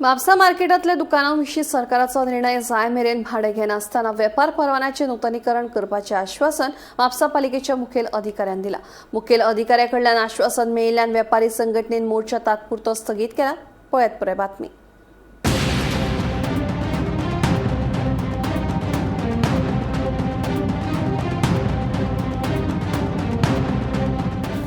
म्हापसा मार्केटांतल्या दुकानां विशीं सरकाराचो निर्णय जाय मेरेन भाडें घेनासतना वेपार परवान्याचें नुतनीकरण करपाचें आश्वासन म्हापसा पालिकेच्या मुखेल अधिकाऱ्यान दिलां. मुखेल अधिकाऱ्या कडल्यान आश्वासन मेळिल्ल्यान वेपारी संघटनेन मोर्चा तात्पुरतो स्थगीत केला. पळयात पुराय बातमी.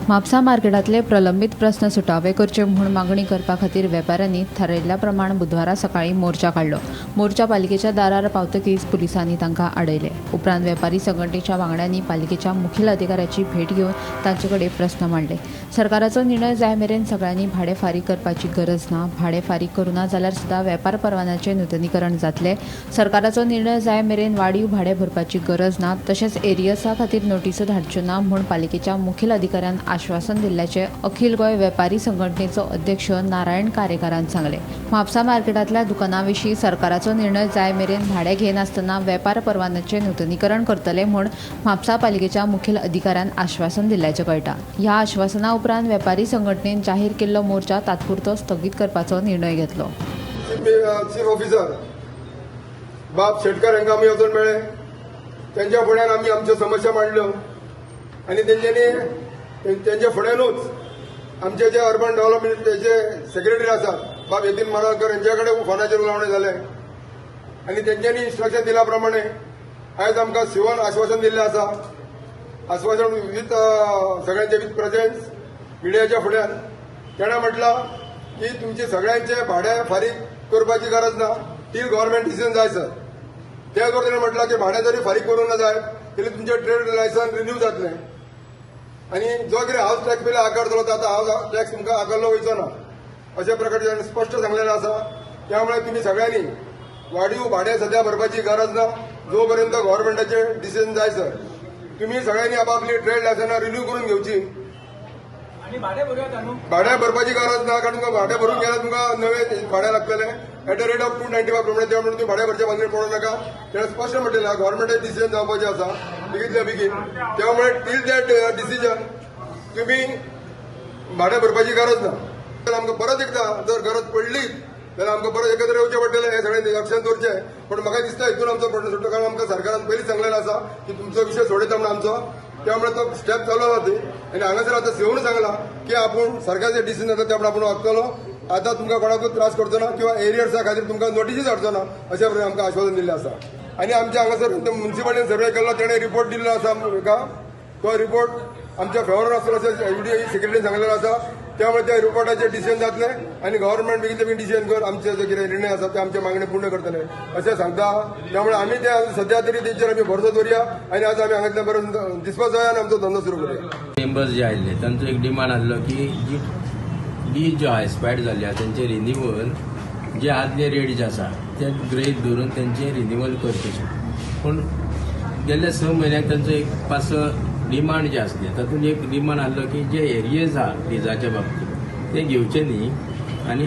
म्हापसा मार्केटांतले प्रलंबीत प्रस्न सुटावे करचे म्हूण मागणी करपा खातीर वेपाऱ्यांनी थारायिल्ल्या प्रमाण बुधवारा सकाळीं मोर्चा काडलो. मोर्चा पालिकेच्या दारार पावतकीच पुलिसांनी तांकां आडयले. उपरांत वेपारी संघटनेच्या वांगड्यांनी पालिकेच्या मुखेल अधिकाऱ्याची भेट घेवन तांचे कडेन प्रस्न मांडले. सरकाराचो निर्णय जाय मेरेन सगळ्यांनी भाडें फारीक करपाची गरज ना. भाडें फारीक करूना जाल्यार सुद्दां वेपार परवान्याचें नुतनीकरण जातलें. सरकाराचो निर्णय जाय मेरेन वाडीव भाडें भरपाची गरज ना. तशेंच एरियर्सा खातीर नोटिसो धाडच्यो ना म्हूण पालिकेच्या मुखेल अधिकाऱ्यान आश्वासन दिल्ल्याचें अखिल गोंय वेपारी संघटनेचो अध्यक्ष नारायण कारेकारान सांगलें. म्हापसा मार्केटांतल्या दुकानां विशीं सरकाराचो निर्णय जाय मेरेन भाडें घेनासतना वेपार परवान्याचें नुतनीकरण करतले म्हूण म्हापसा पालिकेच्या मुखेल अधिकाऱ्यान आश्वासन दिल्ल्याचें कळटा. ह्या आश्वासना उपरांत वेपारी संघटनेन जाहीर केल्लो मोर्चा तात्पुरतो स्थगीत करपाचो निर्णय घेतलो. चीफ ऑफिसर बाब शेटकर हांकां आमी वचून मेळ्ळे. तेंच्या फुड्यान आमी आमच्यो समस्या मांडल्यो आनी तेंच्यांनी तेंच्या फुड्यानूच आमचे जे अर्बन डेव्हलपमेंटाचे सेक्रेटरी आसात बाब यतीन मारवाडकर हेंच्या कडेन फोनाचेर उलोवणें जालें आनी तेंच्यांनी इन्स्ट्रक्शन दिल्या प्रमाणे आयज आमकां सिवन आश्वासन दिल्लें आसा. आश्वासन विथ सगळ्यांचे विथ प्रेझेन्स मिडियाच्या फुड्यान तेणें म्हटलां की तुमचे सगळ्यांचे भाडें फारीक करपाची गरज ना टील गव्हर्मेंट डिसिजन जाय सर. त्याच बरोबर तेणें म्हटलां की भाडें जरी फारीक करूंक ना जाय जाल्यार तुमचें ट्रेड लायसन रिन्यू जातलें आनी जो कितें हावस टॅक्स पयलीं आकारतलो तो आतां हावस टॅक्स तुमकां आकारलो वयचो ना अशा प्रकारे ताणें स्पश्ट सांगलेलें आसा. त्यामुळे तुमी सगळ्यांनी वाडीव भाडें सद्या भरपाची गरज ना जो पर्यंत गव्हर्मेंटाचें डिसिजन जाय सर. तुमी सगळ्यांनी आपापली ट्रेड लायसनां रिन्यू करून घेवची. भाडें भरपाची गरज ना कारण तुमकां भाडें भरून गेल्यार तुमकां नवें भाडें लागतलें at a rate of 295 प्रमाणे. त्या म्हणून तुमी भाडें भरचे भानगडीन पडूं नाका. तेणें स्पश्ट म्हटलें गव्हर्मेंटाचें डिसिजन जावपाचें आसा बेगींतल्या बेगीन. त्यामुळे टील that decision तुमी भाडें भरपाची गरज ना. आमकां परत एकदां जर गरज पडली जाल्यार आमकां परत एकत्र येवचें पडटलें हें सगळ्यांनी लक्षांत दवरचें. पूण म्हाका दिसता हितून आमचो प्रश्न सुट्टा कारण आमकां सरकारान पयलींच सांगलेलें आसा की तुमचो विशय सोडयता म्हणून आमचो, त्यामुळे तो स्टेप चालू आसा ती. आनी हांगासर आतां सेवन सांगलां की आपूण सरकारचें डिसिजन जाता त्या प्रमाण आपूण वागतलो. आतां तुमकां कोणाकूच त्रास करचो ना किंवा एरियर्सा खातीर तुमकां नोटीसूच हाडचो ना अशें प्रकारे आमकां आश्वासन दिल्लें आसा. आनी आमच्या हांगासर मुन्सिपालिटीन सर्वे केल्लो तेणें रिपोर्ट दिल्लो आसा आमकां. तो रिपोर्ट आमच्या फेवरान आसतलो अशें युडीए सेक्रेटरीन सांगलेलो आसा. त्यामुळे त्या रिपोर्टाचेर डिसिजन जातलें आनी गव्हर्मेंट बेगीन बेगीन डिसिजन करून आमचे जे कितें निर्णय आसा ते आमचे मागणी पूर्ण करतले अशें सांगता. त्यामुळे आमी ते सद्या तरी तेंचेर आमी भरसो दवरया आनी आज आमी हांगांतल्यान बरो दिसपाक जाय आनी आमचो धंदो सुरू करुया. मेंबर्स जे आयिल्ले तांचो एक डिमांड आसलो की जी लीज ज्यो एक्सपायर्ड जाल्ली आसा तेंचे रिनिवल जे आदले रेट जे आसा ते गृहीत धरून तेंचे रिनिवल करचें. पूण गेल्ल्या 6 म्हयन्याक तांचो एक पांच स डिमांड जे आसले तातूंत एक डिमांड आसलो की जे एरियर्स आहा लिजाच्या बाबतींत ते घेवचे न्ही आनी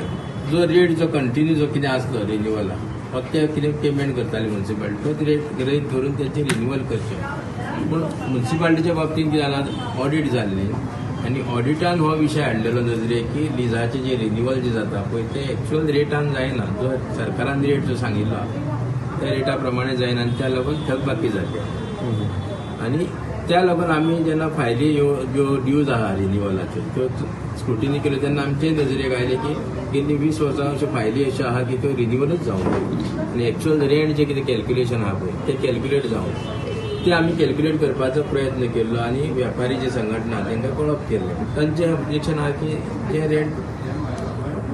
जो रेट जो कंटिन्यू जो कितें आसलो रिनिवला फक्त कितें पेमेंट करताली मुन्सिपालिटी तोच रेट गृहीत धरून तेंचे रिनिवल करचें. पूण मुन्सिपालिटीच्या बाबतींत कितें जालां ऑडीट जाल्लें आनी ऑडिटान हो विशय हाडलेलो नजरेक की लिजाचें जें रिनिवल जें जाता पळय तें एक्चुअल रेटान जायना. जो सरकारान रेट जो सांगिल्लो आहा त्या रेटा प्रमाणे जायना आनी त्या लागून थकबाकी जाली. आनी त्या लागून आमी जेन्ना फायली ह्यो ज्यो ड्यूज आहा रिनिवलाच्यो त्यो स्क्रुटिनी केल्यो तेन्ना आमचे नजरेक आयलें की गेल्लीं 20 वर्सां अश्यो फायली अश्यो आहा की त्यो रिनिवलूच जावंक ना आनी एक्चुअल रेंट जें कितें कॅल्क्युलेशन आहा पळय तें कॅल्क्युलेट जावंक ते आमी कॅल्क्युलेट करपाचो प्रयत्न केल्लो आनी व्यापारी जे संघटना तांकां कळप केल्लें. तांचें ऑब्जेक्शन आहा की जें रेंट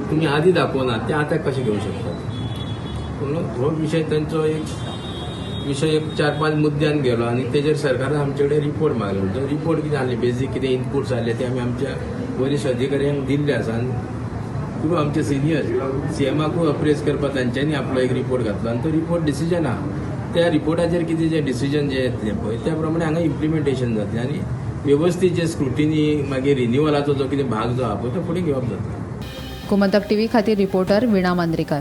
तुमी आदी दाखोवना तें आतां कशें घेवंक शकतात. पूण हो विशय तांचो एक विशय एक 4-5 मुद्द्यान गेलो आनी तेजेर सरकारान आमचे कडेन रिपोर्ट मागलो. तो रिपोर्ट कितें आसले बेजीक कितें इनपुट्स आसले ते आमी आमच्या वरिश्ठ अधिकाऱ्यांक दिल्ले आसा आनी थ्रू आमचे सिनियर्स सीएमाकूय अप्रेस करपाक तांच्यांनी आपलो एक रिपोर्ट घातलो आनी तो रिपोर्ट डिसिजन आहा. त्या रिपोर्टाचेर कितें जें डिसिजन जें येतलें पळय त्या प्रमाणे हांगा इम्प्लिमेंटेशन जातलें आनी वेवस्थीत जे स्क्रुटिनी मागीर रिनिवलाचो जो कितें भाग जो आहा पळय तो फुडें घेवप जातलो. गोमंतक टीव्ही खातीर रिपोर्टर वीणा मांद्रेकर.